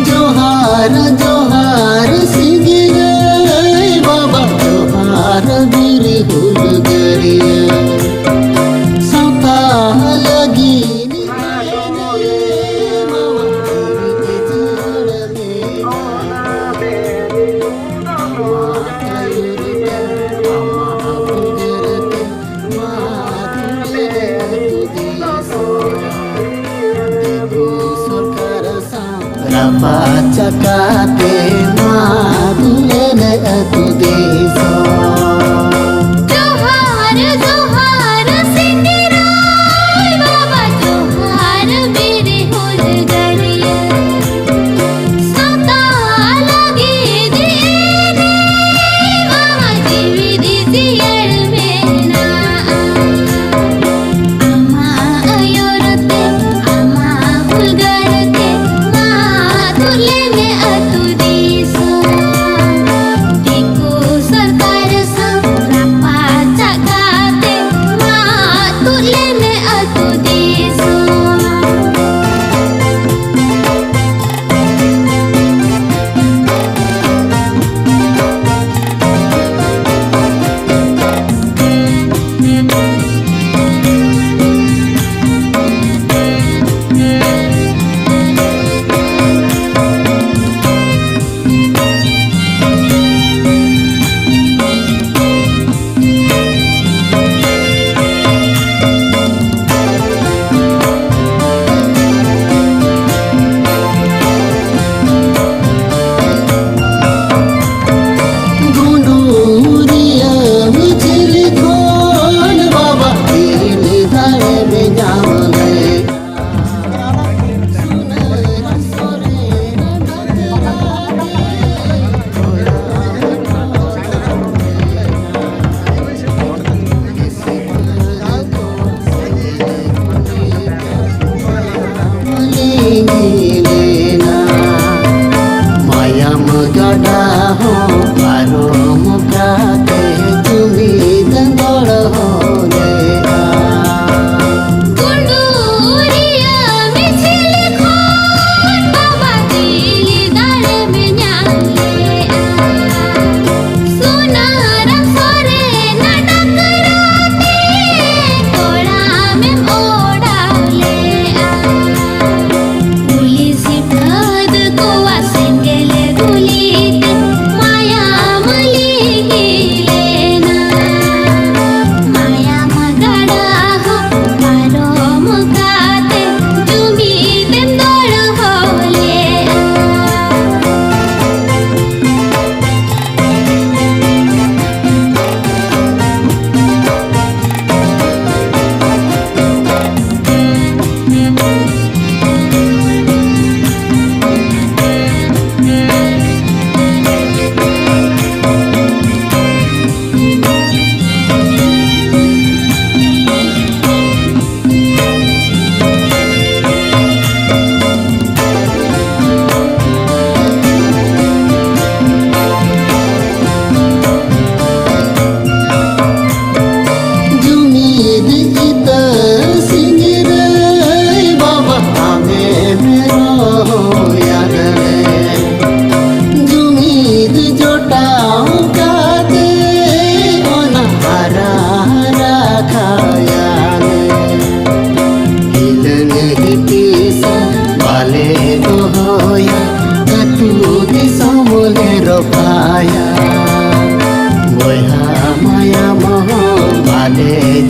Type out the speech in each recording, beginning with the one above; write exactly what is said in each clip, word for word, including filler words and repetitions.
ᱡᱚᱦᱟᱨ, ᱡᱚᱦᱟᱨ, ᱥᱤᱝᱨᱟᱹᱭ ᱵᱟᱵᱟ, ᱡᱚᱦᱟᱨ, ᱵᱤᱨ ᱦᱩᱞᱜᱟᱹᱨᱤᱭᱟᱹ᱾ ᱥᱟᱶᱛᱟ ᱞᱟᱹᱜᱤᱫ ᱨᱟᱯᱟᱜ ᱪᱟᱠᱟᱛᱮ ᱢᱟ ᱫᱩᱞᱟᱹᱲ ᱟᱹᱛᱩ ᱫᱤᱥᱚᱢ᱾ ᱡᱚᱦᱟᱨ, ᱡᱚᱦᱟᱨ, ᱥᱤᱝᱨᱟᱹᱭ ᱵᱟᱵᱟ, ᱡᱚᱦᱟᱨ, ᱵᱤᱨ ᱦᱩᱞᱜᱟᱹᱨᱤᱭᱟᱹ᱾ ᱥᱟᱶᱛᱟ ᱞᱟᱹᱜᱤᱫ ᱮᱱᱮᱡ ᱢᱟ ᱡᱤᱣᱤ ᱨᱮ ᱡᱤᱭᱟᱹᱲ ᱢᱮᱱᱟᱜᱼᱟ᱾ ᱟᱢᱟᱜ ᱟᱹᱭᱩᱨ ᱛᱮ, ᱟᱢᱟᱜ ᱦᱩᱞᱜᱟᱹᱨ ᱛᱮ, ᱢᱟ ᱫᱩᱞᱟᱹᱲ ᱟᱹᱛᱩ ᱫᱤᱥᱚᱢ᱾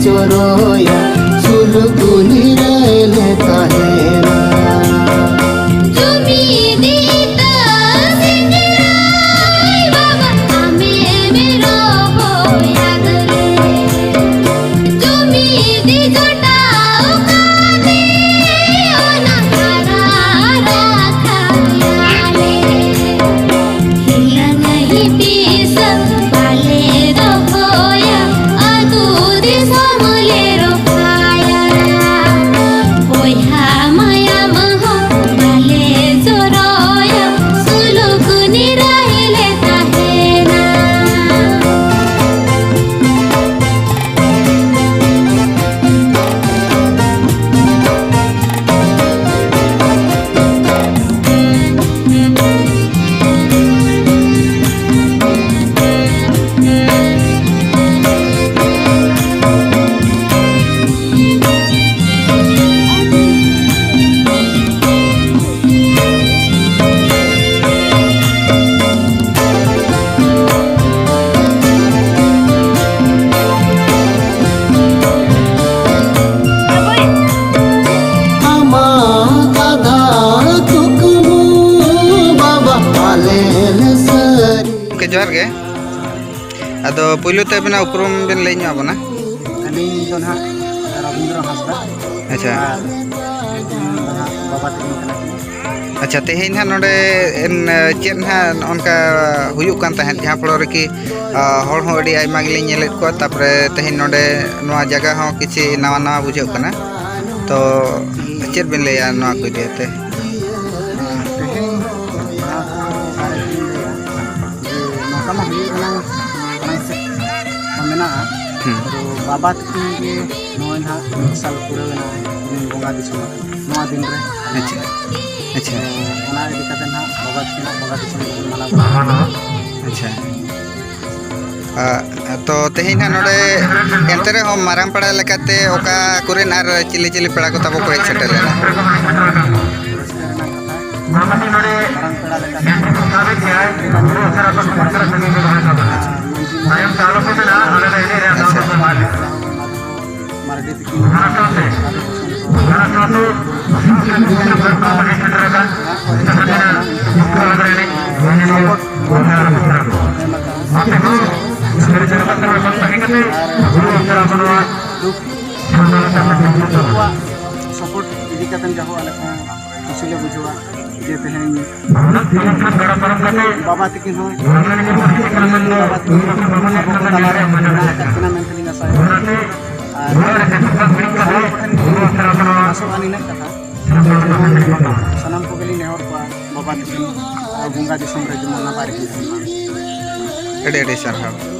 ᱪᱚᱨᱚᱭᱟ ᱥᱩᱞᱩᱠᱩᱱᱤ ᱨᱮᱞᱮ ᱛᱟᱦᱮᱱᱟ᱾ ᱡᱩᱢᱤᱫ ᱤᱛᱟᱹ ᱥᱮᱸᱫᱽᱨᱟᱭ ᱵᱟᱵᱟ ᱟᱢᱮᱢ ᱨᱚᱦᱚᱭ ᱟᱫ ᱞᱮ᱾ ᱡᱩᱢᱤᱫ ᱡᱚᱴᱟᱣ ᱠᱟᱛᱮ ᱚᱱᱟ ᱦᱟᱨᱟ ᱨᱟᱠᱷᱟᱭᱟᱞᱮ᱾ ᱦᱤᱲᱟᱹᱝ ᱦᱤᱯᱤᱥ ᱵᱟᱞᱮ ᱫᱚᱦᱚᱭᱟ, ᱟᱹᱛᱩ ᱫᱤᱥᱚᱢ ᱞᱮ ᱨᱚᱯᱷᱟᱭᱟ᱾ ᱵᱚᱭᱦᱟ ᱢᱟᱭᱟᱢ ᱦᱚᱸ ᱵᱟᱞᱮ ᱪᱚᱨᱚᱭᱟ, ᱥᱩᱞᱩᱠ ᱱᱤᱨᱟᱹᱭ ᱞᱮ ᱛᱟᱦᱮᱱᱟ᱾ ᱟᱢᱟᱜ ᱟᱫᱷᱟ ᱠᱩᱠᱢᱩ ᱵᱟᱵᱟ ᱟᱞᱮ ᱞᱮ ᱥᱟᱹᱨᱤ᱾ ᱜᱚᱢᱠᱮ, ᱡᱚᱦᱟᱨ ᱜᱮ᱾ ᱟᱫᱚ ᱯᱩᱭᱞᱩ ᱛᱮ ᱟᱵᱤᱱᱟᱜ ᱩᱯᱨᱩᱢ ᱵᱤᱱ ᱞᱟᱹᱭ ᱧᱚᱜ ᱟᱵᱚᱱᱟ? ᱟᱹᱞᱤᱧ ᱫᱚ ᱱᱟᱦᱟᱜ ᱨᱚᱵᱤᱱᱫᱨᱚ ᱦᱟᱸᱥᱫᱟ᱾ ᱟᱪᱪᱷᱟ᱾ ᱟᱨ ᱤᱧ ᱫᱚ ᱱᱟᱦᱟᱜ ᱵᱟᱵᱟ ᱛᱟᱹᱠᱤᱱ ᱠᱟᱱᱟ ᱠᱤᱱ᱾ ᱟᱪᱪᱷᱟ, ᱛᱮᱦᱮᱧ ᱱᱟᱦᱟᱜ ᱱᱚᱰᱮ ᱮᱱ, ᱪᱮᱫ ᱱᱟᱦᱟᱜ ᱱᱚᱜᱼᱚ ᱱᱚᱝᱠᱟ ᱦᱩᱭᱩᱜ ᱠᱟᱱ ᱛᱟᱦᱮᱸᱫ, ᱡᱟᱦᱟᱸ ᱯᱷᱚᱞᱚ ᱨᱮᱠᱤ, ᱟ, ᱦᱚᱲ ᱦᱚᱸ ᱟᱹᱰᱤ ᱟᱭᱢᱟ ᱜᱮᱞᱤᱧ ᱧᱮᱞᱮᱫ ᱠᱚᱣᱟ, ᱛᱟᱨᱯᱚᱨᱮ ᱛᱮᱦᱮᱧ ᱱᱚᱰᱮ ᱱᱚᱣᱟ ᱡᱟᱭᱜᱟ ᱦᱚᱸ ᱠᱤᱪᱷᱤ ᱱᱟᱣᱟ ᱱᱟᱣᱟ ᱵᱩᱡᱷᱟᱹᱜ ᱠᱟᱱᱟ, ᱛᱚ ᱪᱮᱫ ᱵᱤᱱ ᱞᱟᱹᱭᱟ ᱱᱚᱣᱟ ᱠᱚ ᱤᱫᱤ ᱠᱟᱛᱮ? ᱛᱮᱦᱮᱧ ᱱᱚᱣᱟ ᱠᱚ ᱵᱟᱨᱮ ᱛᱮᱧ ᱞᱟᱹᱭᱟ ᱡᱮ ᱱᱚᱝᱠᱟ ᱢᱟ ᱦᱩᱭᱩᱜ ᱠᱟᱱᱟ, ᱢᱟᱲᱟᱝ ᱥᱮᱫ ᱢᱟ ᱢᱮᱱᱟᱜᱼᱟ᱾ ᱦᱩᱸ᱾ ᱛᱚ ᱵᱟᱵᱟ ᱛᱟᱹᱠᱤᱱ ᱜᱮ ᱱᱚᱜᱼᱚᱭ ᱱᱟᱦᱟᱜ ᱢᱤᱫ ᱥᱟᱞ ᱯᱩᱨᱟᱹᱣ ᱮᱱᱟ ᱩᱱᱤ ᱵᱚᱸᱜᱟ ᱫᱤᱥᱚᱢ ᱟᱠᱟᱱᱟ ᱱᱚᱣᱟ ᱫᱤᱱ ᱨᱮ᱾ ᱟᱪᱪᱷᱟ, ᱟᱪᱪᱷᱟ᱾ ᱛᱚ ᱚᱱᱟ ᱤᱫᱤ ᱠᱟᱛᱮ ᱱᱟᱦᱟᱜ ᱵᱟᱵᱟ ᱛᱟᱹᱠᱤᱱᱟᱜ ᱵᱚᱸᱜᱟ ᱫᱤᱥᱚᱢ ᱫᱚᱵᱚᱱ ᱢᱟᱱᱟᱣ ᱵᱟᱛᱟᱣᱟ᱾ ᱟᱪᱪᱷᱟ᱾ ᱟ, ᱛᱚ ᱛᱮᱦᱮᱧ ᱱᱟᱦᱟᱜ ᱱᱚᱰᱮ ᱮᱱᱛᱮ ᱨᱮᱦᱚᱸ ᱢᱟᱨᱟᱝ ᱯᱮᱲᱟ ᱞᱮᱠᱟᱛᱮ ᱚᱠᱟ ᱠᱚᱨᱮᱱ ᱟᱨ ᱪᱤᱞᱤ ᱪᱤᱞᱤ ᱯᱮᱲᱟ ᱠᱚ ᱛᱟᱵᱚ ᱠᱚ ᱦᱮᱡ ᱥᱮᱴᱮᱨ ᱞᱮᱱᱟ? ᱨᱟᱹᱥᱠᱟᱹ ᱨᱮᱱᱟᱜ ᱠᱟᱛᱷᱟ, ᱢᱟᱨᱟᱝ ᱯᱮᱲᱟ ᱞᱮᱠᱟᱛᱮ ᱛᱟᱭᱚᱢ ᱛᱮ ᱟᱞᱚ ᱯᱮ ᱢᱮᱱᱟ, ᱟᱞᱮ ᱞᱮ ᱮᱱᱮᱡ ᱨᱮᱭᱟᱜ ᱫᱟᱣ ᱵᱟᱹᱱᱩᱜᱼᱟ᱾ ᱥᱟᱯᱳᱨᱴ ᱮᱢ ᱟᱠᱟᱫᱼᱟ᱾ ᱟᱨ ᱫᱩᱠ ᱩᱱᱠᱩᱣᱟᱜ ᱥᱟᱯᱳᱨᱴ ᱤᱫᱤ ᱠᱟᱛᱮ ᱡᱟᱦᱳ ᱟᱞᱮ ᱠᱚᱦᱚᱸ ᱠᱩᱥᱤ ᱞᱮ ᱵᱩᱡᱷᱟᱹᱣᱟ ᱡᱮ ᱛᱮᱦᱮᱧ ᱵᱟᱵᱟ ᱛᱟᱹᱠᱤᱱ ᱦᱚᱸ, ᱵᱟᱵᱟ ᱛᱟᱹᱠᱤᱱ ᱦᱚᱸ ᱟᱵᱚ ᱠᱚ ᱛᱟᱞᱟᱨᱮ ᱢᱮᱱᱟᱜ ᱟᱠᱟᱫ ᱠᱤᱱᱟ ᱢᱮᱱᱛᱮᱞᱤᱧ ᱟᱥᱟᱭᱟ᱾ ᱟᱨ ᱥᱟᱱᱟᱢ ᱠᱚᱴᱷᱮᱱ ᱜᱮ ᱟᱥᱚᱜᱼᱟ ᱱᱤᱱᱟᱹᱜ ᱠᱟᱛᱷᱟ, ᱥᱟᱱᱟᱢ ᱠᱚᱜᱮᱞᱤᱧ ᱱᱮᱦᱚᱨ ᱠᱚᱣᱟ ᱵᱟᱵᱟ ᱛᱟᱹᱠᱤᱱ ᱟᱨ ᱵᱚᱸᱜᱟ ᱫᱤᱥᱚᱢ ᱨᱮ ᱡᱮᱢᱚᱱ ᱱᱟᱯᱟᱭ ᱨᱮᱠᱤᱱ ᱛᱟᱦᱮᱱ ᱢᱟ᱾ ᱟᱹᱰᱤ ᱟᱹᱰᱤ ᱥᱟᱨᱦᱟᱣ᱾